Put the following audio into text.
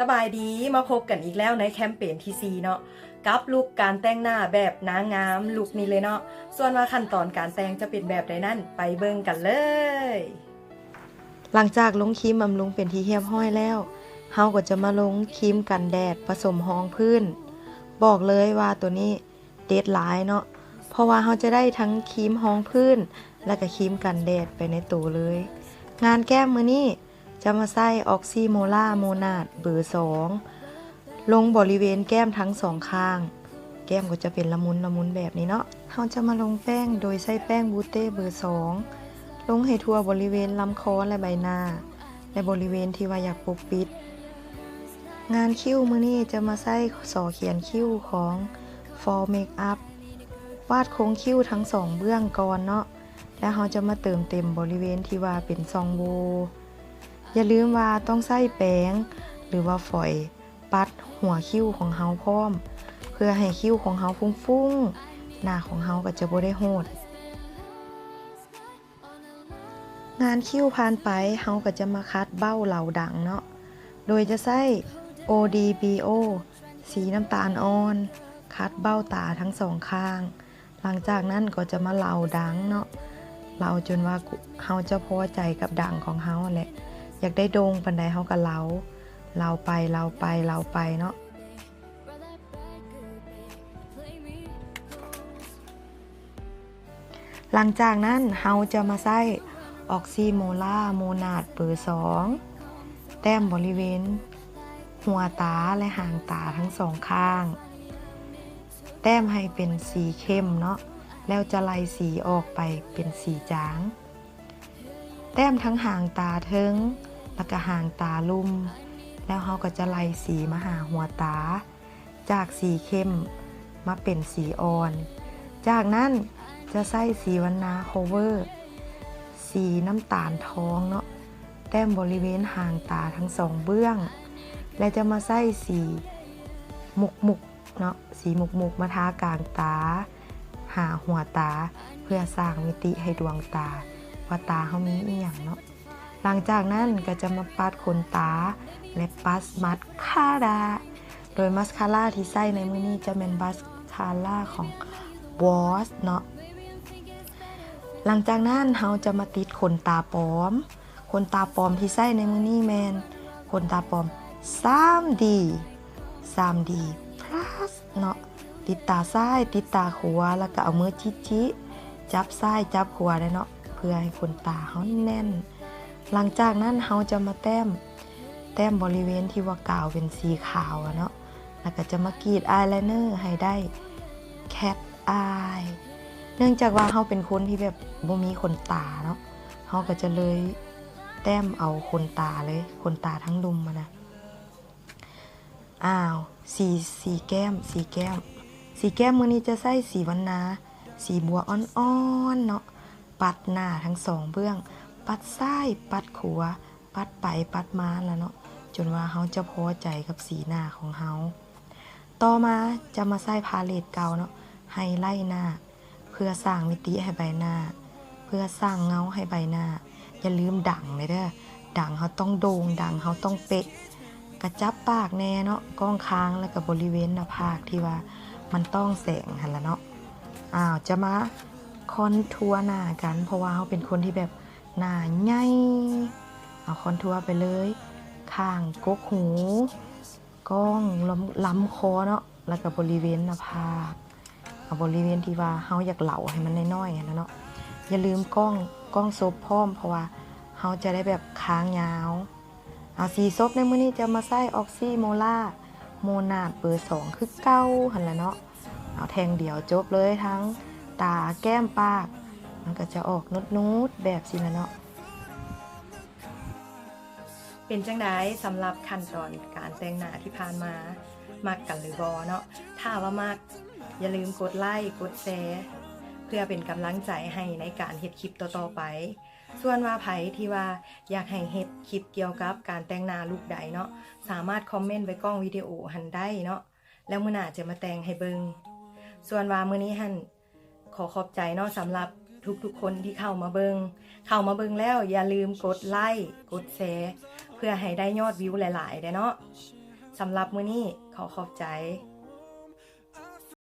ສະບາຍດີ ມາພົບກັນອີກແລ້ວໃນແຄມເປນທີສີ່ເນາະ ກັບລຸກການແຕ່ງໜ້າແບບນາງງາມລຸກນີ້ເລີຍເນາະ. ສ່ວນວ່າຂັ້ນຕອນການແຕ່ງຈະເປັນແບບໃດນັ້ນ ໄປເບິ່ງກັນເລີຍ. ຫຼັງຈາກລົງຄຣີມບຳລຸງເປັນທີ່ຮຽບຮ້ອຍແລ້ວ ເຮົາກໍຈະມາລົງຄຣີມກັນແດດປະສົມຮອງພື້ນ. ບອກເລີຍວ່າໂຕນີ້ ເດັດຫຼາຍເນາະ ເພາະວ່າເຮົາຈະໄດ້ທັງຄຣີມຮອງພື້ນ ແລະກະຄຣີມກັນແດດໄປໃນໂຕເລີຍ. ງານແກ້ມມື້ນີ້ຈະມາໃຊ້ Oxy Molar Monarch ເບີສອງ ລົງບໍລິເວນແກ້ມທັງສອງຂ້າງ. ແກ້ມກໍຈະເປັນລະມຸນລະມຸນແບບນີ້ເນາະ. ເຮົາຈະມາລົງແປ້ງໂດຍໃຊ້ແປ້ງບູເຕ້ເບີສອງ ລົງໃຫ້ທົ່ວບໍລິເວນລຳຄໍ ແລະໃບໜ້າ ແລະບໍລິເວນທີ່ວ່າຢາກປົກປິດ. ງານຄິ້ວມື້ນີ້ຈະມາໃຊ້ສໍຂຽນຄິ້ວຂອງ Fall Makeup ວາດໂຄງຄິ້ວທັງສອງເບື້ອງກ່ອນເນາະ ແລ້ວເຮົາຈະມາເຕີມເຕັມບໍລິເວນທີ່ວ່າເປັນຊ່ອງໂຫວ່. ຢ່າລືມວ່າຕ້ອງໃຊ້ແປງ ຫຼືວ່າຝອຍປັດຫົວຄິ້ວຂອງເຮົາພ້ອມ ເພື່ອໃຫ້ຄິ້ວຂອງເຮົາຟຸ້ງໆ ໜ້າຂອງເຮົາກໍຈະບໍ່ໄດ້ໂຫດ. ງານຄິ້ວຜ່ານໄປ ເຮົາກໍຈະມາຂັດເບົ້າເລົາດັງເນາະ ໂດຍຈະໃຊ້ ໂອ ດີ ບີ ໂອ ສີນ້ຳຕານອ່ອນ ຂັດເບົ້າຕາທັງສອງຂ້າງ. ຫຼັງຈາກນັ້ນກໍຈະມາເລົາດັງເນາະ ເລົາຈົນວ່າເຮົາຈະພໍໃຈກັບດັງຂອງເຮົາຫັ້ນແຫຼະ. ຢາກໄດ້ໂດ່ງປານໃດເຮົາກໍເລົາ ເລົາໄປ ເລົາໄປ ເລົາໄປເນາະ. ຫຼັງຈາກນັ້ນເຮົາຈະມາໃຊ້ Oxy Molar Monarch ເບີສອງ ແຕ້ມບໍລິເວນຫົວຕາ ແລະ ຫາງຕາທັງສອງຂ້າງ. ແຕ້ມໃຫ້ເປັນສີເຂັ້ມເນາະ ແລ້ວຈະໄລ່ສີອອກໄປເປັນສີຈາງ. ແຕ້ມທັງຫາງຕາເທິງ ແລ້ວກະຫາງຕາລຸ່ມ ແລ້ວເຮົາກໍຈະໄລ່ສີມາຫາຫົວຕາ ຈາກສີເຂັ້ມມາເປັນສີອ່ອນ. ຈາກນັ້ນຈະໃຊ້ສີວັນນາ Cover ສີນ້ຳຕານທອງເນາະ ແຕ້ມບໍລິເວນຫາງຕາທັງສອງເບື້ອງ ແລະ ຈະມາໃຊ້ສີມຸກໆ ເນາະ ສີມຸກໆ ມາທາກາງຕາ ຫາຫົວຕາ ເພື່ອສ້າງມິຕິໃຫ້ດວງຕາ ວ່າຕາເຮົາມີອີ່ຫຍັງເນາະ. ຫຼັງຈາກນັ້ນກໍຈະມາປັດຂົນຕາ ແລະ ປັດມັດຄາຣາ ໂດຍມັດຄາຣາທີ່ໃຊ້ໃນມື້ນີ້ຈະແມ່ນມັດຄາຣາຂອງ Boss ເນາະ. ຫຼັງຈາກນັ້ນເຮົາຈະມາຕິດຂົນຕາປອມ. ຂົນຕາປອມທີ່ໃຊ້ໃນມື້ນີ້ແມ່ນຂົນຕາປອມ ສາມດີ ສາມດີ Plus ເນາະ ຕິດຕາຊ້າຍ ຕິດຕາຂວາ ແລ້ວກໍເອົາມືຈິໆ ຈັບຊ້າຍຈັບຂວາໄດ້ເນາະ ເພື່ອໃຫ້ຂົນຕາເຮົາແໜ້ນ. ຫຼັງຈາກນັ້ນເຮົາຈະມາແຕ້ມ ແຕ້ມບໍລິເວນທີ່ວ່າກາວເປັນສີຂາວອະເນາະ ແລ້ວກໍຈະມາກຣີດອາຍໄລເນີໃຫ້ໄດ້ Cat Eye. ເນື່ອງຈາກວ່າເຮົາເປັນຄົນທີ່ແບບບໍ່ມີຂົນຕາເນາະ ເຮົາກໍຈະເລີຍແຕ້ມເອົາຂົນຕາເລີຍ ຂົນຕາທັງລຸ່ມຫັ້ນນະ. ອ້າວ ສີ ສີແກ້ມ ສີແກ້ມ ສີແກ້ມມື້ນີ້ຈະໃຊ້ສີວັນນາ ສີບົວອ່ອນໆ ເນາະ ປັດໜ້າທັງສອງເບື້ອງ ປັດຊ້າຍ ປັດຂວາ ປັດໄປປັດມາລະເນາະ ຈົນວ່າເຮົາຈະພໍໃຈກັບສີໜ້າຂອງເຮົາ. ຕໍ່ມາຈະມາໃຊ້ພາເລັດເກົ່າເນາະ ໄຮໄລ້ໜ້າ ເພື່ອສ້າງມິຕິໃຫ້ໃບໜ້າ ເພື່ອສ້າງເງົາໃຫ້ໃບໜ້າ. ຢ່າລືມດັງເດີ ດັງເຮົາຕ້ອງໂດ່ງ ດັງເຮົາຕ້ອງເປະ. ກະຈັບປາກແດ່ເນາະ ກ້ອງຄາງ ແລ້ວກະບໍລິເວນໜ້າຜາກທີ່ວ່າມັນຕ້ອງແສງຫັ້ນລະເນາະ. ອ້າວ ຈະມາຄອນທົວໜ້າກັນ ເພາະວ່າເຮົາເປັນຄົນທີ່ແບບ ໜ້າໃຫຍ່ ເອົາຄອນທົວໄປເລີຍ ຂ້າງກົກຫູ ກ້ອງລຳ ລຳຄໍເນາະ ແລ້ວກະບໍລິເວນໜ້າຜາກ ເອົາບໍລິເວນທີ່ວ່າເຮົາຢາກເລົາໃຫ້ມັນນ້ອຍໆຫັ້ນນະເນາະ. ຢ່າລືມກ້ອງ ກ້ອງສົບພ້ອມ ເພາະວ່າເຮົາຈະໄດ້ແບບຄາງຍາວ. ເອົາ ສີສົບໃນມື້ນີ້ຈະມາໃຊ້ Oxy Molar Monarch ເບີສອງຄືເກົ່າຫັ້ນລະເນາະ. ເອົາແທ່ງດຽວຈົບເລີຍ ທັງຕາ ແກ້ມ ປາກ ມັນກໍຈະອອກນຸດໆແບບຊີ້ລະເນາະ. ເປັນຈັ່ງໃດສຳລັບຂັ້ນຕອນການແຕ່ງໜ້າທີ່ຜ່ານມາ ມັກກັນຫຼືບໍ່ເນາະ? ຖ້າວ່າມັກ ຢ່າລືມກົດໄລ້ ກົດແຊ ເພື່ອເປັນກຳລັງໃຈໃຫ້ໃນການເຮັດຄລິບຕໍ່ໆໄປ. ສ່ວນວ່າໃຜທີ່ວ່າຢາກໃຫ້ເຮັດຄລິບກ່ຽວກັບການແຕ່ງໜ້າລຸກໃດເນາະ ສາມາດຄອມເມັນໄວ້ກ້ອງວິດີໂອຫັ້ນໄດ້ເນາະ ແລ້ວມື້ໜ້າຈະມາແຕ່ງໃຫ້ເບິ່ງ. ສ່ວນວ່າມື້ນີ້ຫັ້ນ ຂໍຂອບໃຈເນາະ ສຳລັບທຸກໆຄົນທີ່ເຂົ້າມາເບິ່ງ. ເຂົ້າມາເບິ່ງແລ້ວຢ່າລືມກົດໄລ້ ກົດແຊ ເພື່ອໃຫ້ໄດ້ຍອດວິວຫຼາຍໆເດ້ເນາະ. ສຳລັບມື້ນີ້ ຂໍຂອບໃຈ.